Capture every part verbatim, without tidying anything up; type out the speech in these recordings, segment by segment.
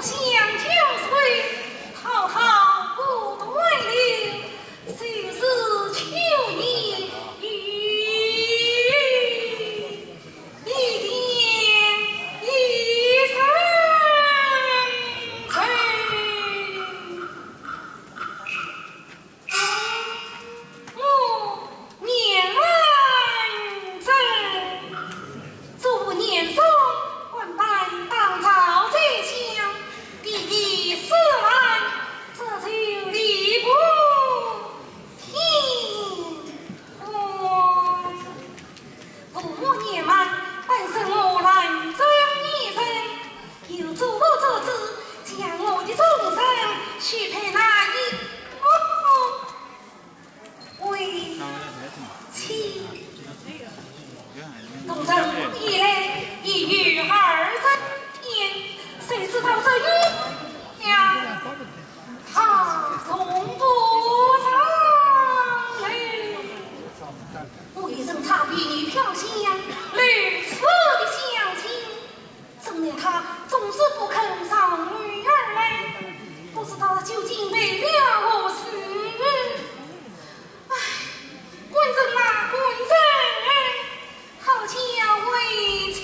相交随，好好不断留，就是求你一点一生存。 我年迈无子，祖父年迈，官拜当朝宰相，弟弟死来，这就离父天光。 父母年迈，本生我兰州女人，有祖父之志，将我的终身许配那一个为妻。从这以来，已有二十年，谁知道这一天，他从不上来。 我一生差比你飘香，如此的相亲，怎奈他总是不肯上门而来，不知道他究竟为了何事。唉，官人啊，官人，好叫为妻。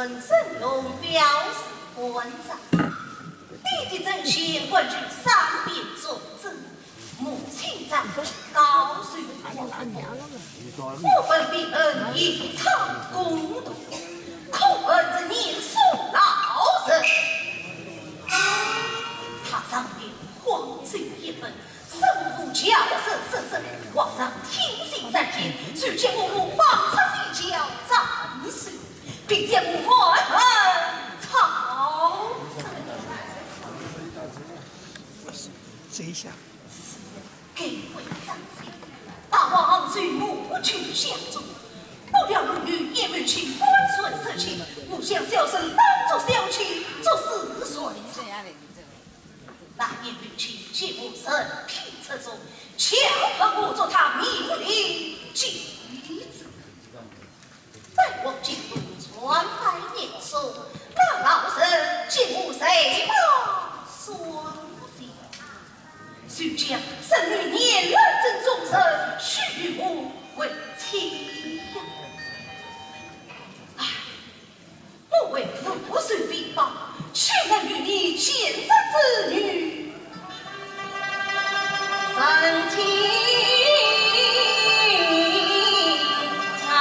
神龙表示欢赞，爹爹真心关注三边忠贞，母亲掌管高手我本必恩一场公道，可恨这年数老人。他上边慌急一本， 神父教示圣旨，皇上听信三天，就将我母放出西郊斩首，并将我满门抄斩。这一下，该位长者，大王罪母舅相助，不料母女也不清官船事情，互相小声当作小情，作死算账。 那年母亲见我人品出众，巧聘我做她名门的继子。待我进都参拜念书，那老人见我才貌双全，就将侄女年兰正宗人许我为妻呀。唉， 我为父受臂膊，岂能与你贱作之女成亲啊？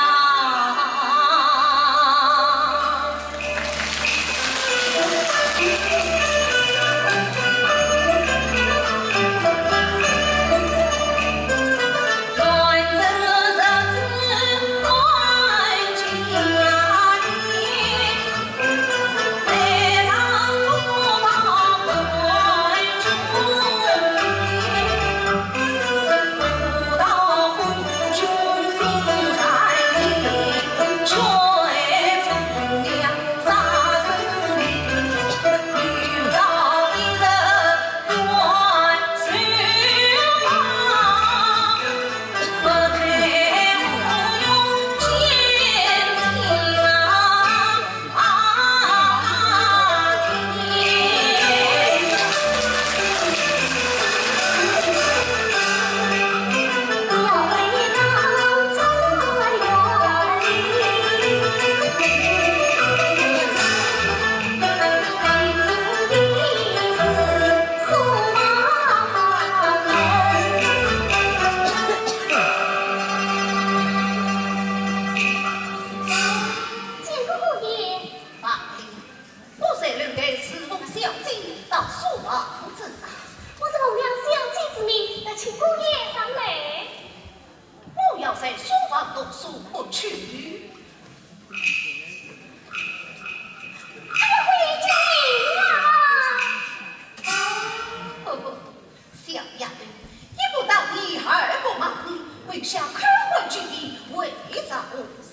见过姑爷。放心，我随楼带侍奉小姐到书房之上。我是奉了小姐之命，来请姑爷上来。 我要在书房读书不去。哎呀，姑爷救命啊！呵呵，小丫头，一不打你，二不骂你，为啥可唤起你，为啥何事？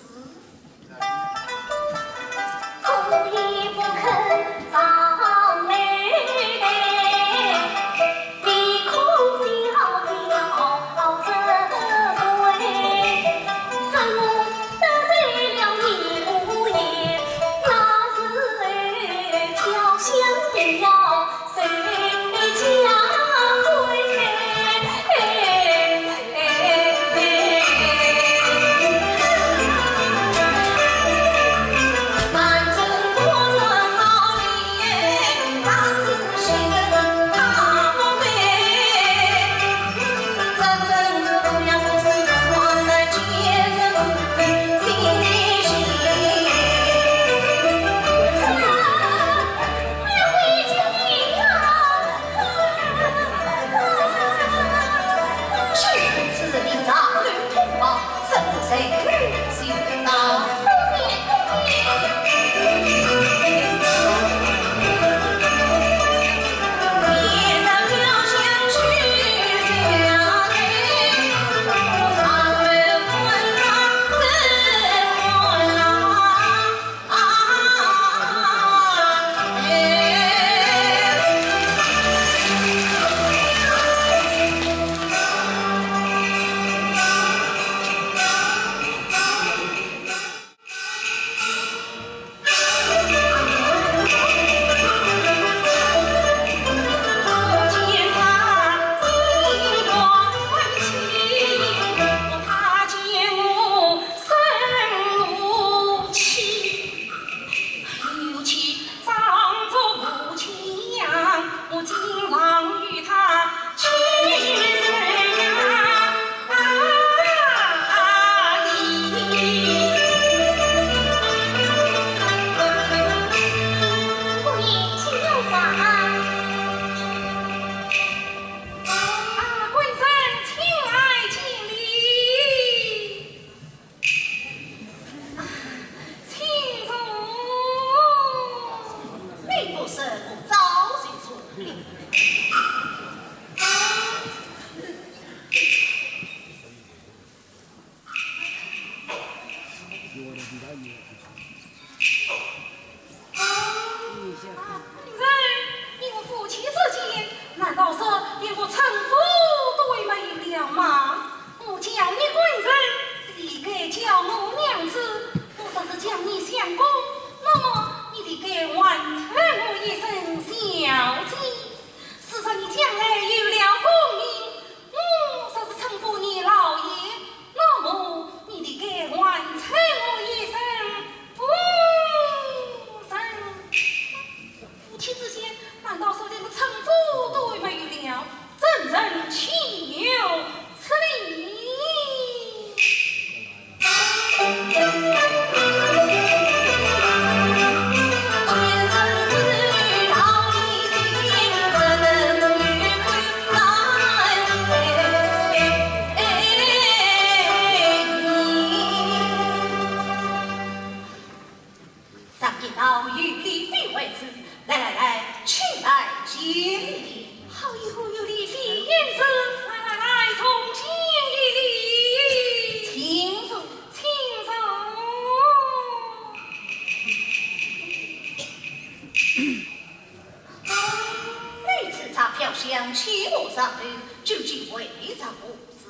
究竟为啥何事？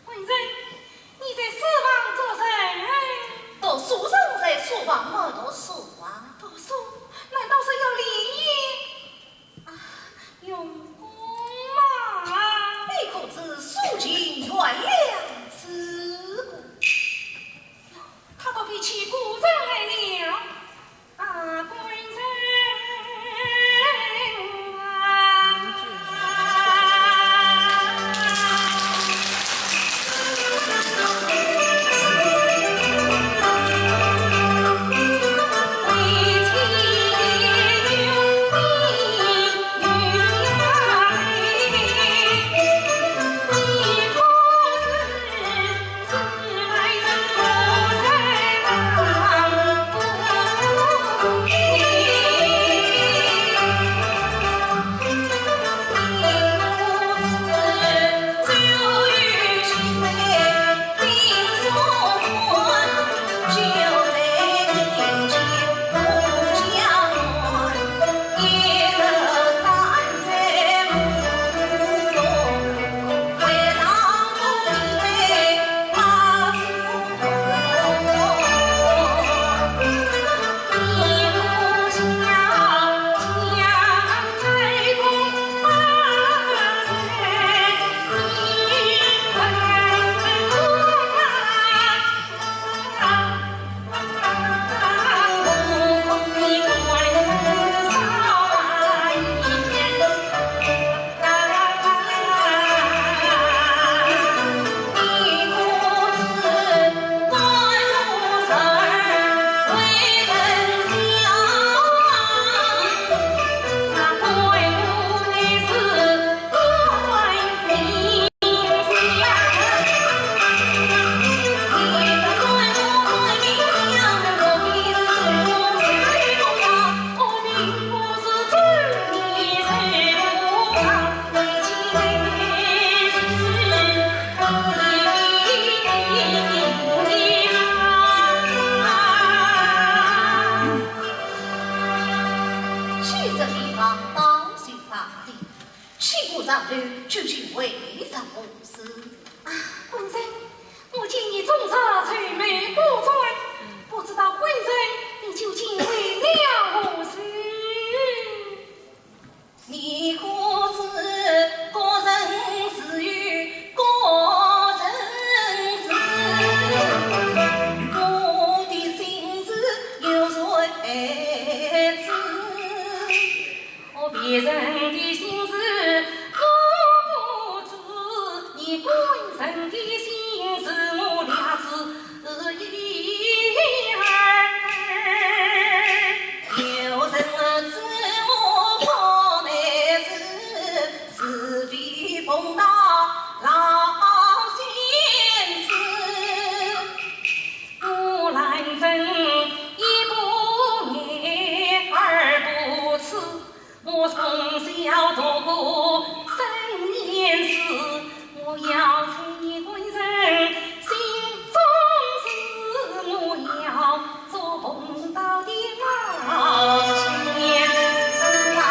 官人，你在书房做甚？读书人在书房么，读书啊。读书？难道是要练医？啊，用功嘛。你可知苏秦袁梁之故？他倒比起古人来了。 啊，官人啊。既然你忙到书房里， 起我上楼究竟为啥何事？啊，官人，我见你终日愁眉苦脸，不知道官人你究竟为了何事？你可知各人自有各人事，我的心事有谁知？ 哦，别人的心事我不知，你官人的心事我了知一二。有人知我可奈何，是非奉道老先生。 我兰贞一不言，二不痴，我从小读过三年书，我要猜你官人心中事，我要做公道的老先生啊。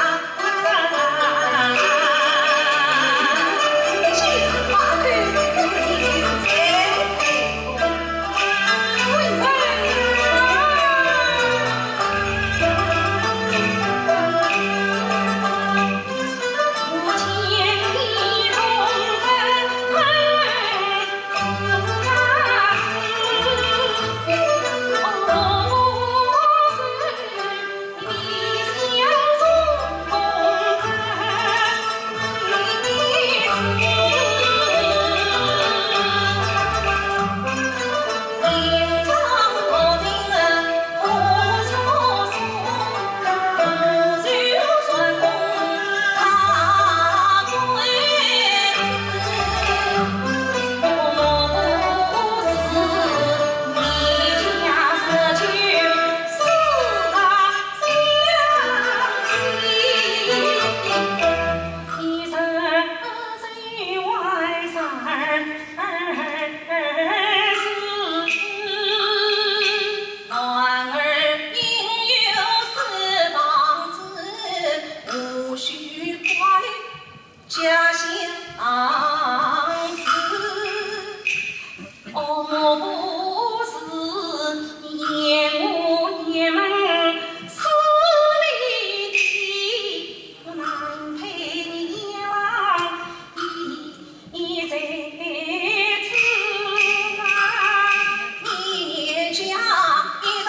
家乡子，哦，不是你言我言门是你的，我难配你郎，你在此啊。你年家一朝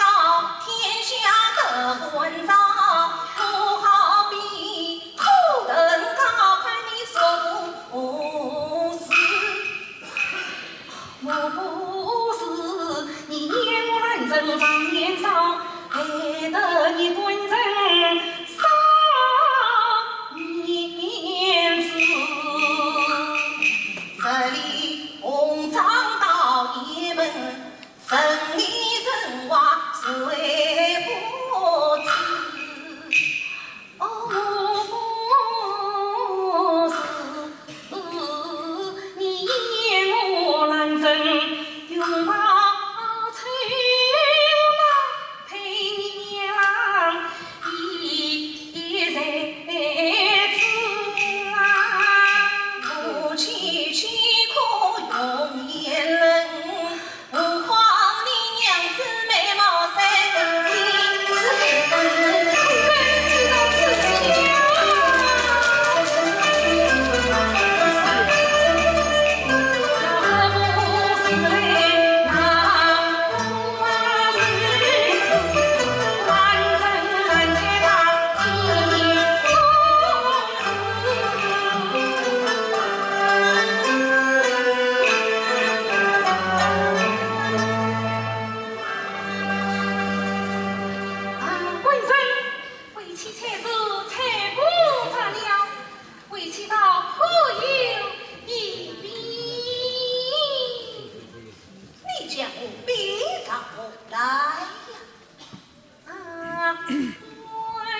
天下的官照，不好比 头等高攀你说不是，我不是，你言我难成常年少，害得你官人少年子。这里红掌到雁门， 城里城外谁不知？哦，不是，你言我难成，永抱秋郎配你郎，一在此啊。夫妻岂可永远人， 何况你娘子美貌生情，是非当人，怎知道此情啊？啊，官人，为妻才是才不罢了，为妻倒可有一比。你叫我比上来呀。 啊，官人。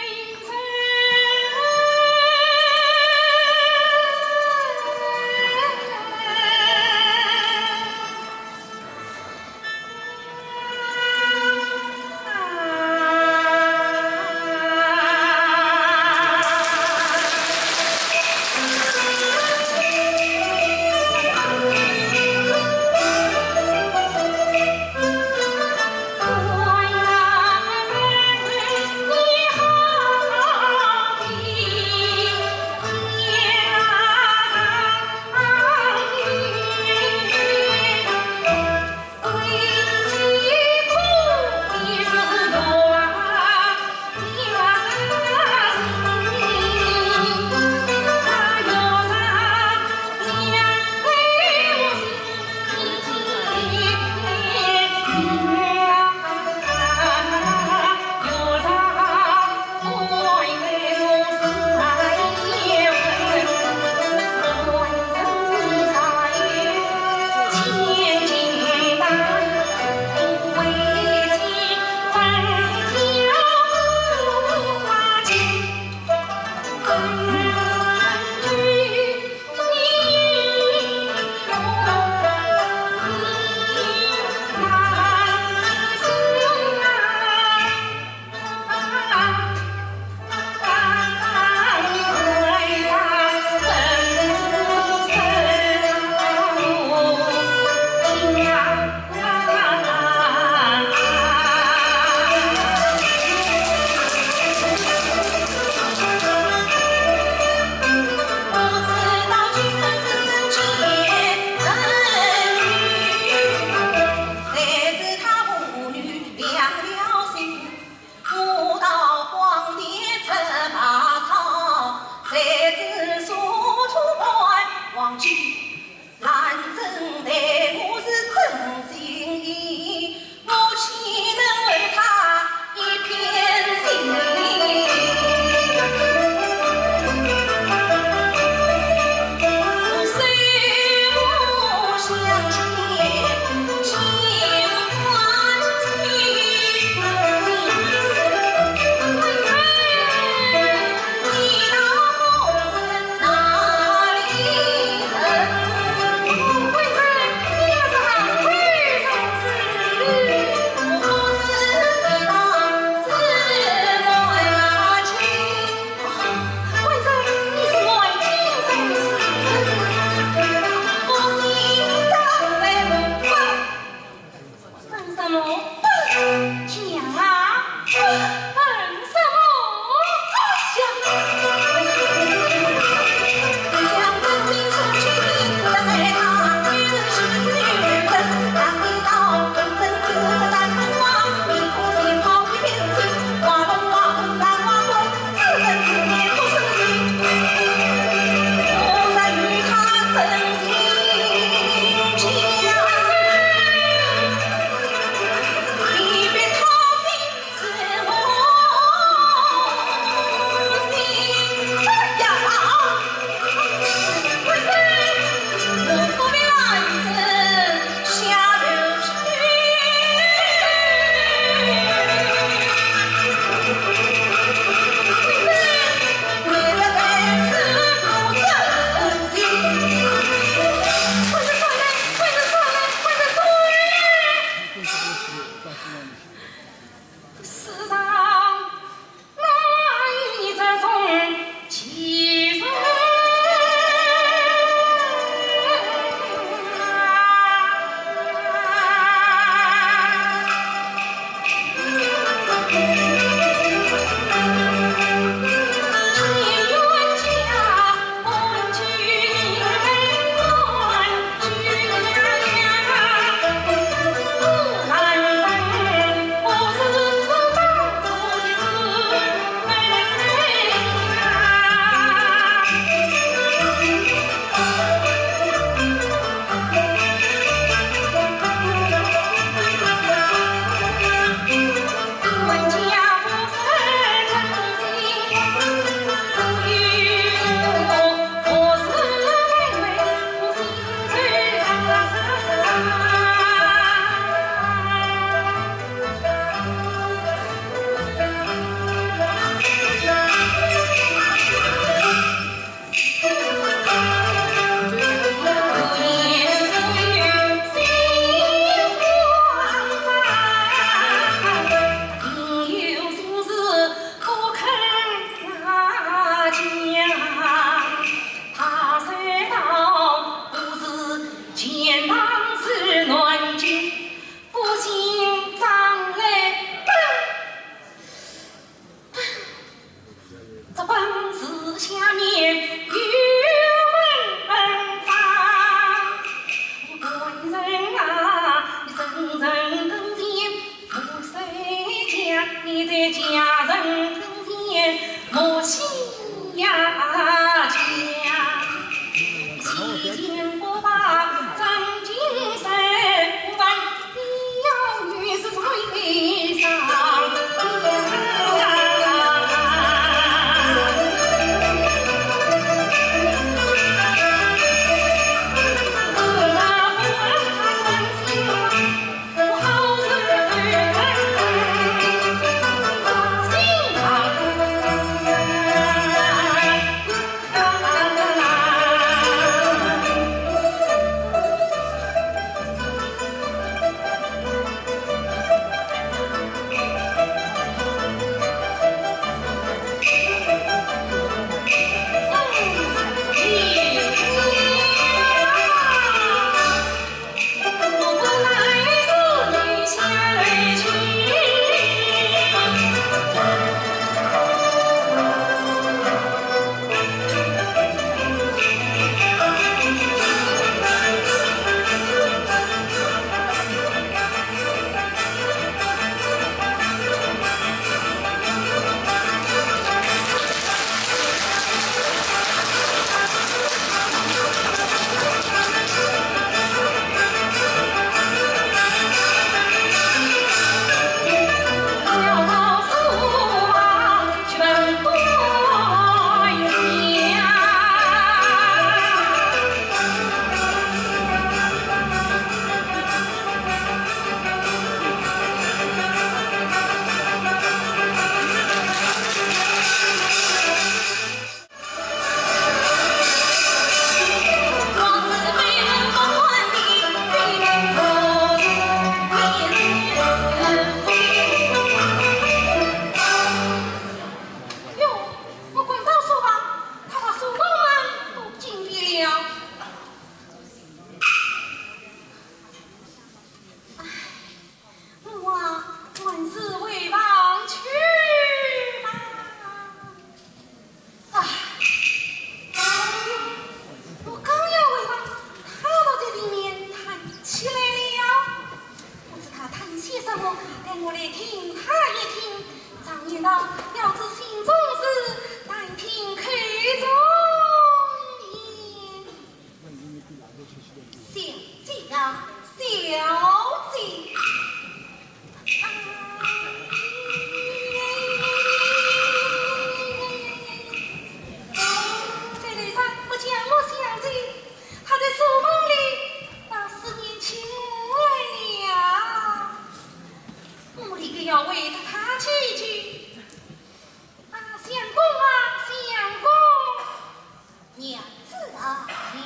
啊，娘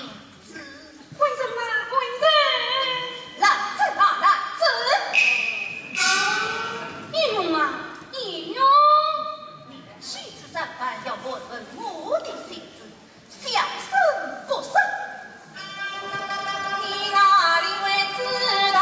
子。官人啊，官人！兰贞啊，兰贞！鄢荣啊，鄢荣！你的西辞三番要盘问我的行踪，小生不说。你哪里会知道？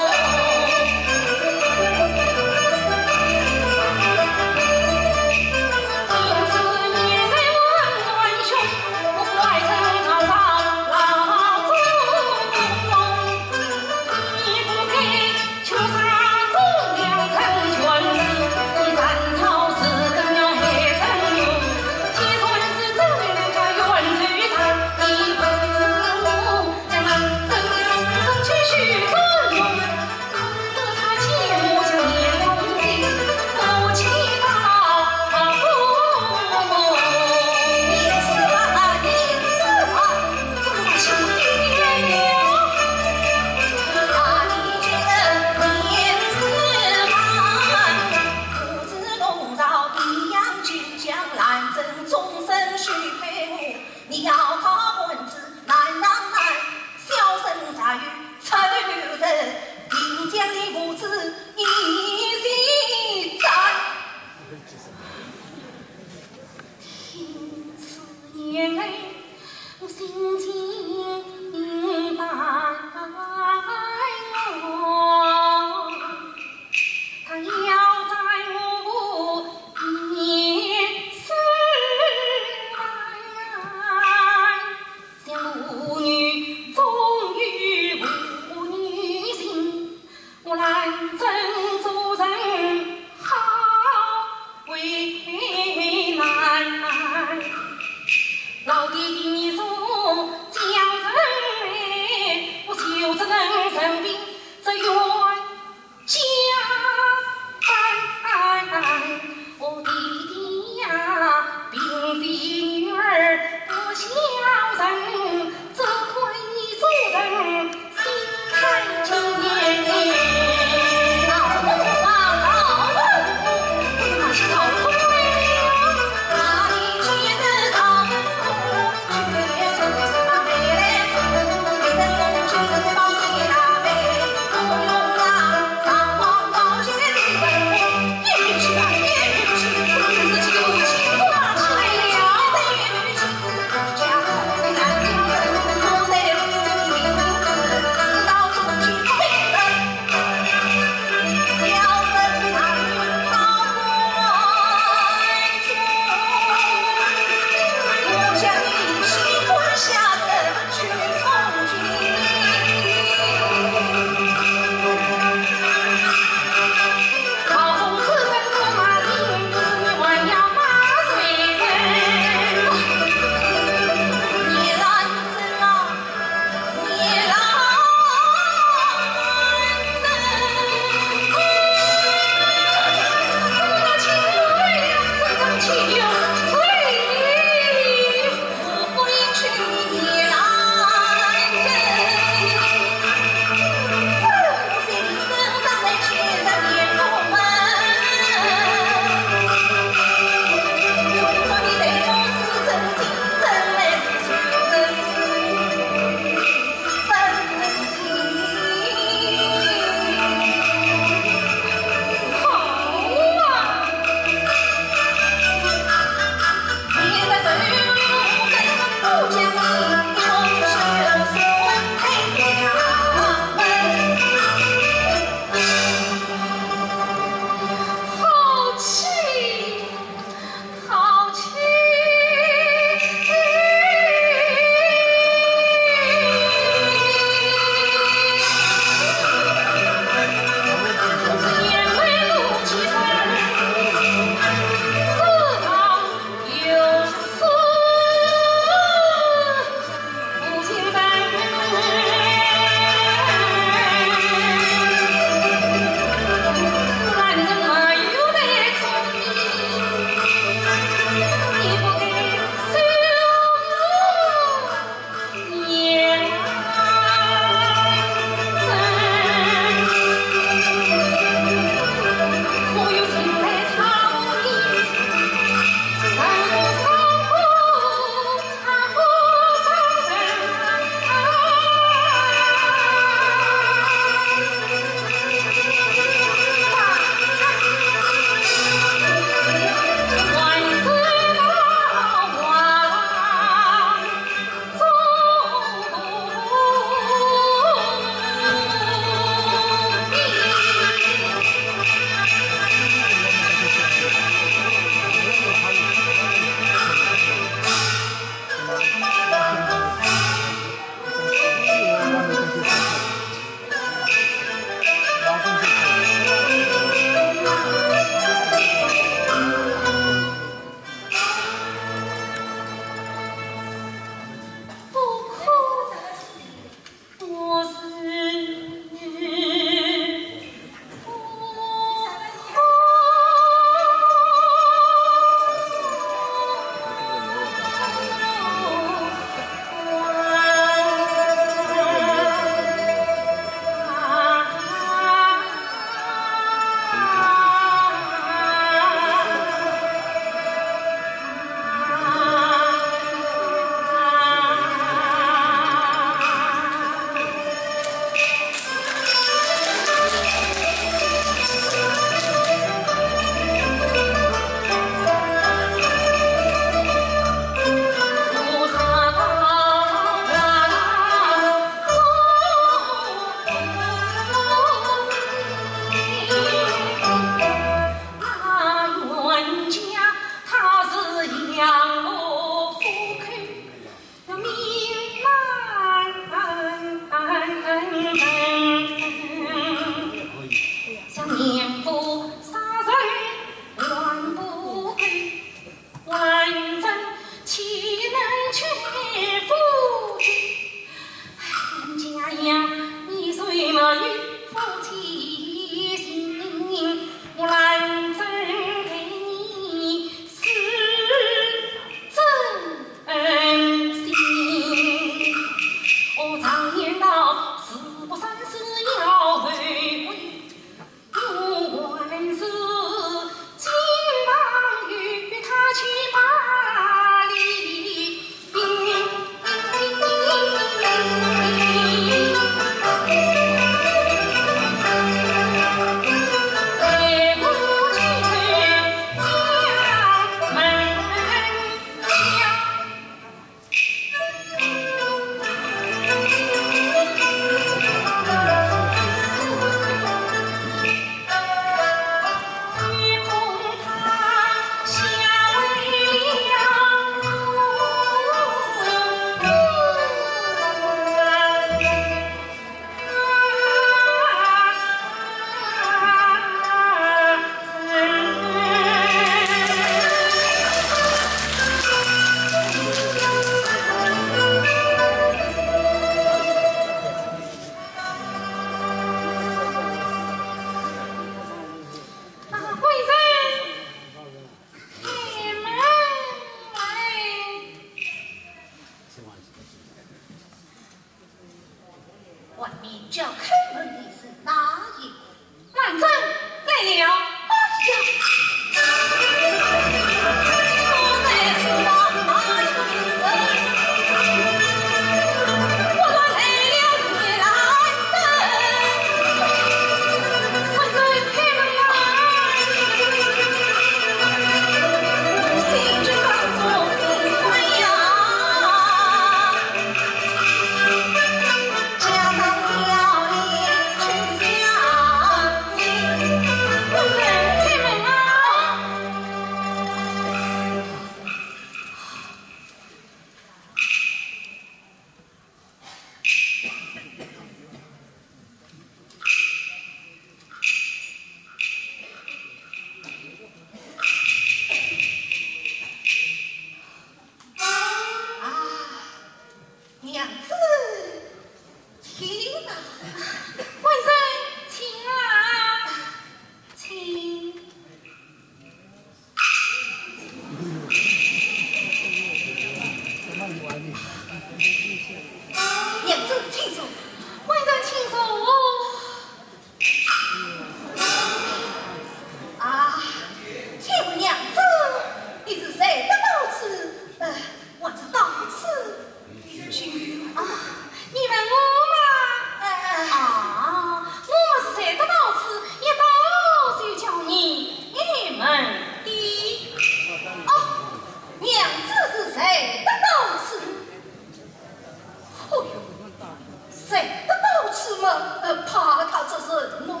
怕他做什么？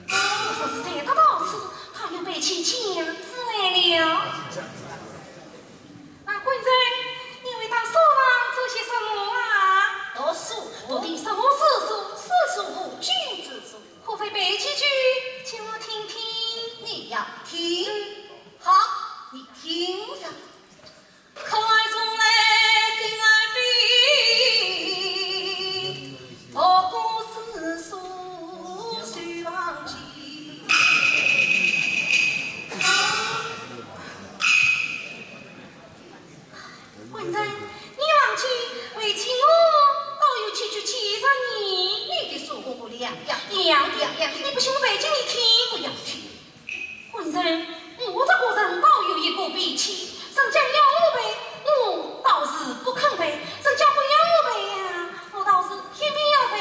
我说是谁的到此，他又背起架子来了。啊，官人，你为他书上做些什么啊？读书，读的什么诗书？诗书无君子书。可否背几句，请我听听？你要听？好，你听着。 可爱从来心儿的，不过是数数忘记。官人，你忘记为妻我倒有几句寄着你。你的书我不两样，两样，两样，你不信我背给你听，不要听。 官人，我这个人倒有一个脾气，人家要我背，我倒是不肯背；人家不要我背呀，我倒是偏偏要背。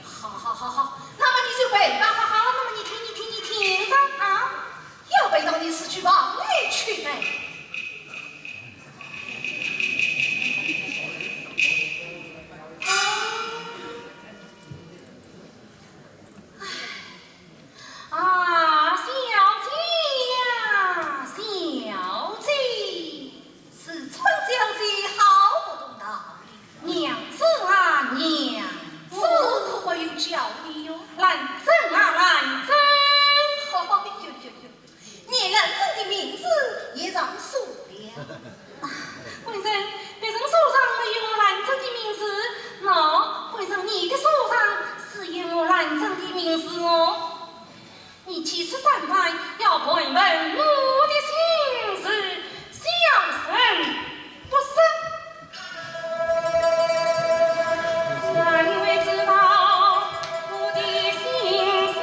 好好好好，那么你就背吧。好好，那么你听，你听，你听着啊，要背到你死去房里去背。啊，小姐呀，小姐，是春小姐好不懂道理。娘子啊，娘子，我可没有教你哟。兰贞啊，兰贞。哎呦呦呦，你兰贞的名字也上书了。 啊，官人，别人书上没有我兰贞的名字，喏，官人你的书上是有我兰贞的名字哦。你几次三番要盘问我的心事，小生不说，哪里会知道我的心事？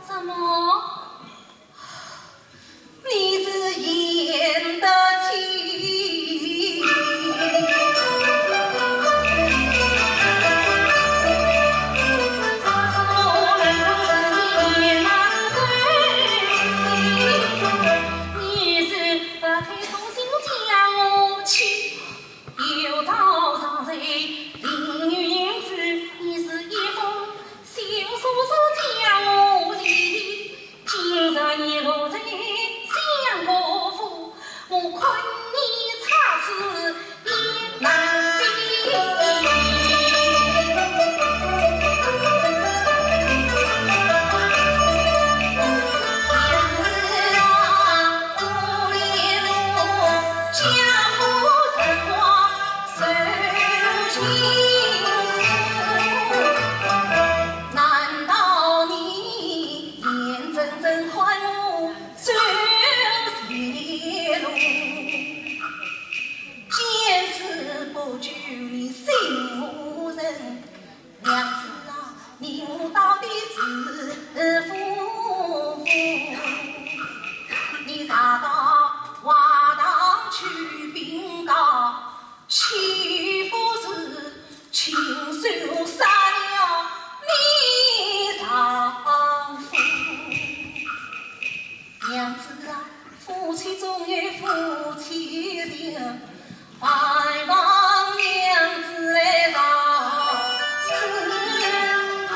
怎么？你是演得起？你是不肯重新将我娶？ 有朝上在，定有因子，你是一封休书书将我离。今日你落在相国府，我看你差此一难避。娘子啊，你我到底是夫妇？你常到外堂去禀告，岂不是亲手杀了你丈夫？娘子啊，夫妻总有夫妻情， 还望娘子来饶恕我。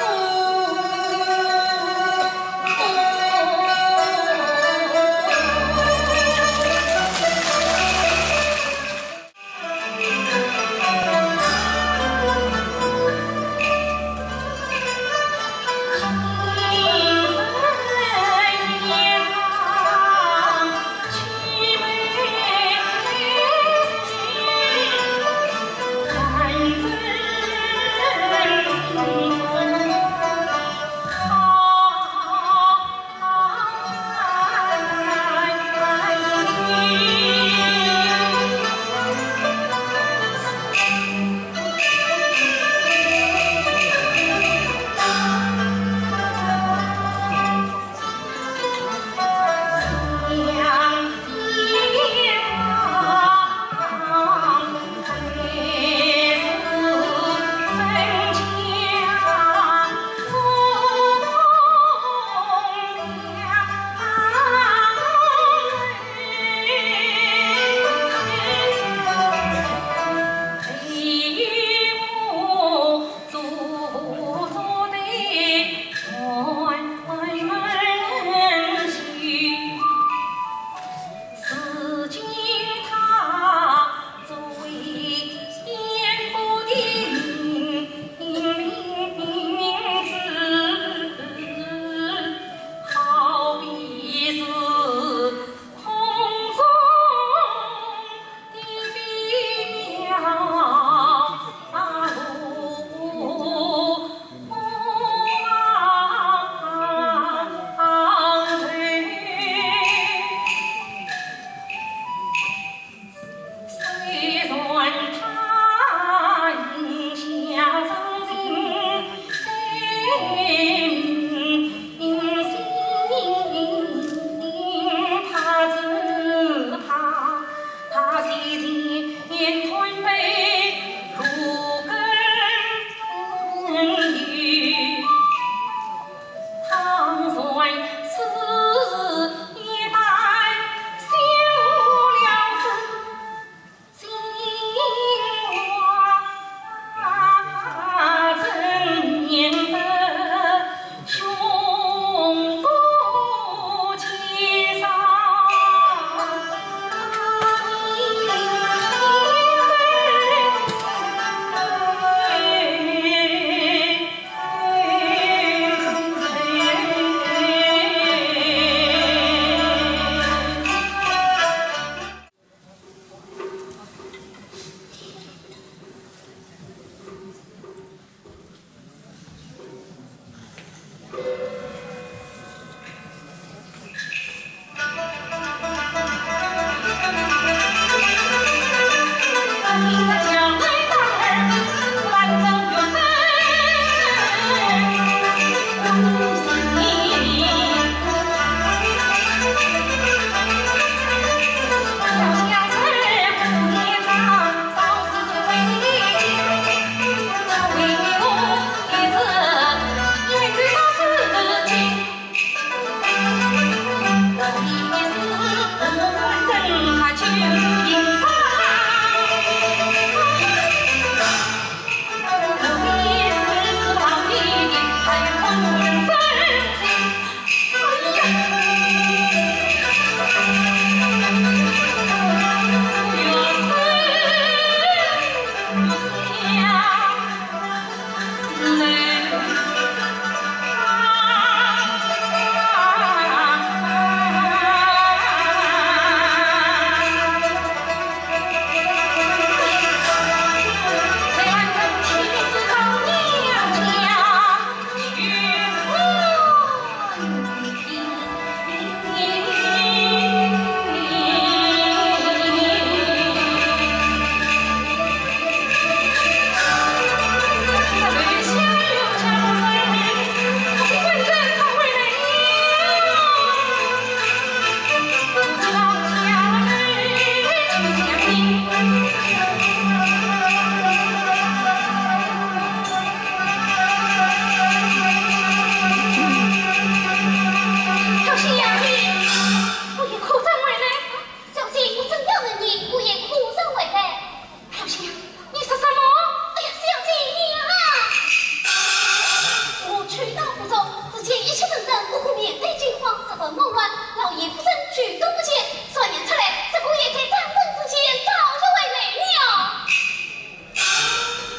本人不可面对饥荒，十分慌乱，老爷夫人举动不见，传言出来，这个夜在掌灯之间早已回来了。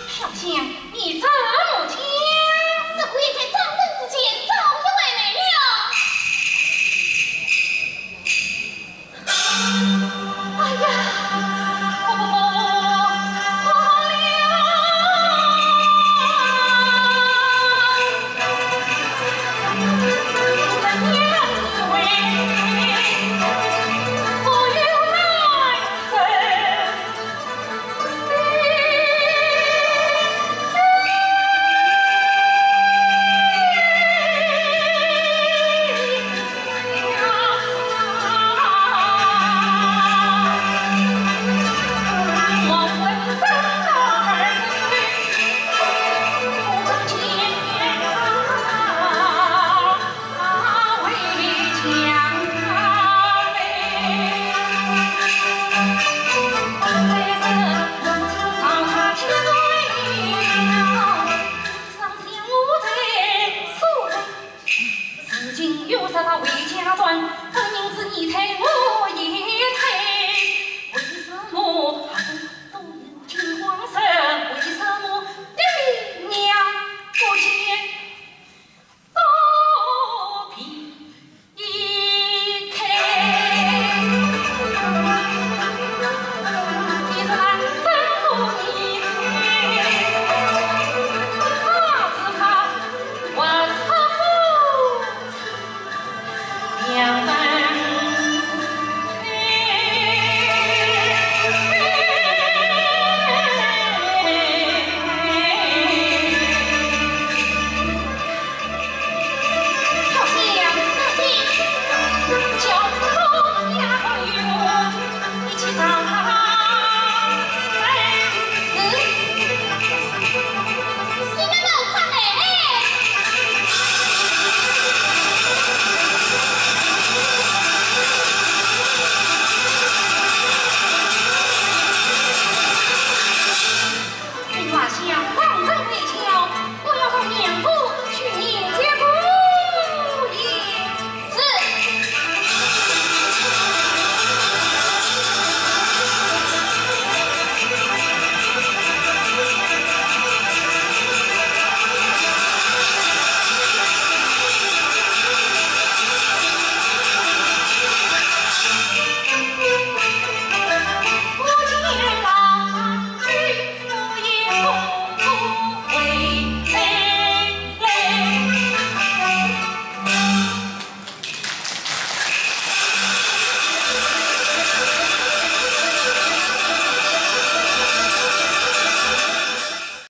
小姐，你怎么讲？这个夜在掌灯之间早已回来了。 哎呀，不不不，不好了！